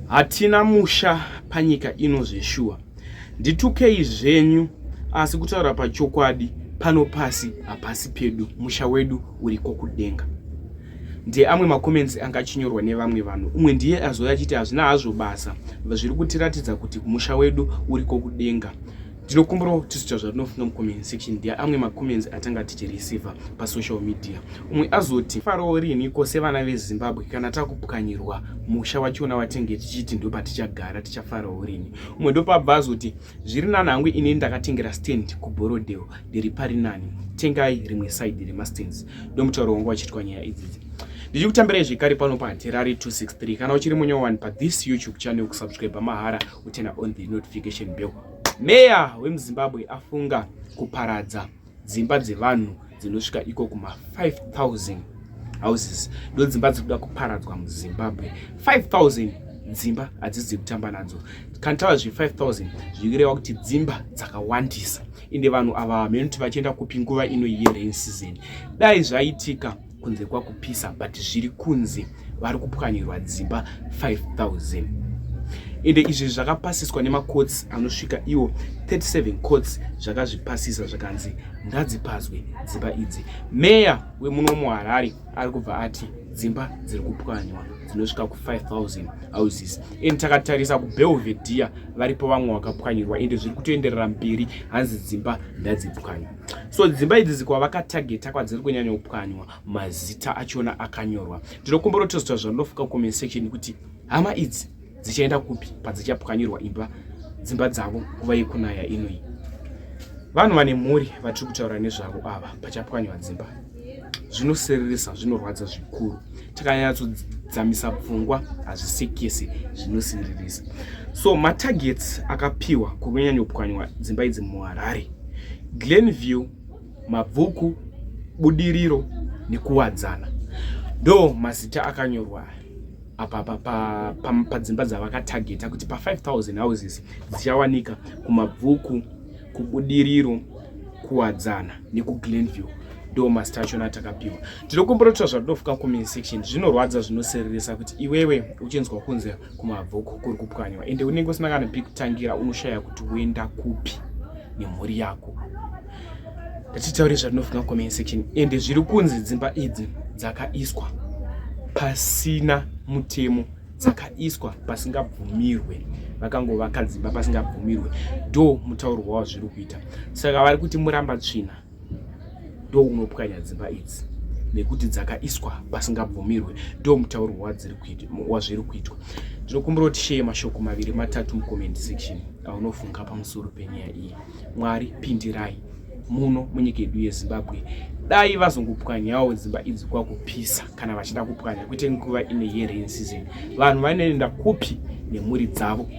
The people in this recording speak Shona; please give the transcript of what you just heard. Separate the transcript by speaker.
Speaker 1: Hatina musha panyika ino zveshuwa. Nditukei zvenyu asi kutaura pachokwadi pano pasi hapasi pedu, musha wedu uriko kudenga. Ndiye amwe macomments anga achinyorwa nevamwe vanhu. Umwe ndiye azouya achiti hazvina hazvo basa, zviri kutiratidza kuti musha wedu uriko kudenga. Ndinokumbirawo tizoita zvatinofunga mucomment section. Ndiye amwe macomments atanga tichireceiver pasocial media. Umwe azoti farawo riniko sevana veZimbabwe kana takupwanyirwa musha wachona watenge tichiti ndopatichagara, tichafarawo rini. Umwe ndopabva azoti zviri nani hangu ini ndakatengera stand kuBorodale, ndiri pari nani, tengai rimwe side remastands. Ndomutauro wangu wachiitwa nyaya idzidzi. Ndichikutambirai zvekare pano paHatirari 263. Kana uchiri munyowani pathis YouTube channel, kusubscribe mahara, uturn on the notification bell. Meya wemuZimbabwe afunga kuparadza dzimba dzevanhu dzinosvika iko kuma 5000 houses. Ndo dzimba dziri kuda kuparadzwa muZimbabwe. 5000 dzimba hadzisi dzekutamba nadzo. Kana taura zve 5000 zvichireva kuti dzimba dzakawandisa, ende vanhu ava hameno kuti vachienda kupi nguva ino yerain season. Dai zvaitika kunze kwakupisa, but zviri kunze vari kupwanyirwa dzimba 5000. Ende izvi zvakapasiswa nemacourts anosvika iwo 37 courts, zvakazvipasisa zvakanzi ngadzipazwe dzimba idzi. Meya wemuno muHarare ari kubva ati dzimba dziri kupwanywa dzinosvika ku5000 houses. And takatarisa kuBelvedere varipo vamwe vakapwanyirwa, ende zviri kutoenderera mberi, hanzi dzimba ndadzipwanywa. So dzimba idzi kwavakatageta kwadziri kunyanya kupwanywa, mazita achona akanyorwa. Ndinokumbira kuti tozoita zvandinofunga comment section kuti hama idzi dzichaenda kupi padzichapwanyirwa imba dzimba dzavo nguva yekunaya inoyi. Vanhu vane mhuri vatiri kutaura nezvavo ava, pachapwanywa dzimba zvinosiririsa, zvinorwadza zvikuru. Takanyatsodzamisa pfungwa, hazvisekese, zvinosiririsa. So matargets akapiwa kunyanyopwanywa dzimba idzi muHarare: Glenview, Mabvuku, Budiriro nekuWadzana. Ndo mazita akanyorwa apa padzimba dzavakatageta kuti pa5000 houses dzichawanika kuMabvuku, kuBudiriro, Kuwadzana nekuGlenview. Ndo mazita achona atakapiwa. Ndinokumbira kuti zvatinofuka comment section. Zvinorwadza, zvinosiririsa kuti iwewe uchinzwa kunze kuMabvuku kuri kupwanywa, ende unenge usina kana pekutangira, unoshaya kuti uenda kupi nemhuri yako. Ndatitaure zvatinofunga comment section. Ende zviri kunzi dzimba idzi dzakaiswa pasina mutemo, dzakaiswa pasingabvumirwe, vakangovaka dzimba pasingabvumirwe, ndo mutauro wavo zviri kuita. Saka vari kuti muramba tsvina ndo unopwanya dzimba idzi nekuti dzakaiswa pasingabvumirwe. Ndo mutauro wazviri kuitwa. Ndinokumbira kuti share mashoko maviri matatu mucomment section aunofunga pamusoro penyaya iyi. Mwari pindirai muno munyika yedu yeZimbabwe. Dai vazongopwanyawo dzimba idzi kwakupisa kana vachida kupwanya, kwete nguva ine yerain season. Vanhu vanoenda kupi nemhuri dzavo?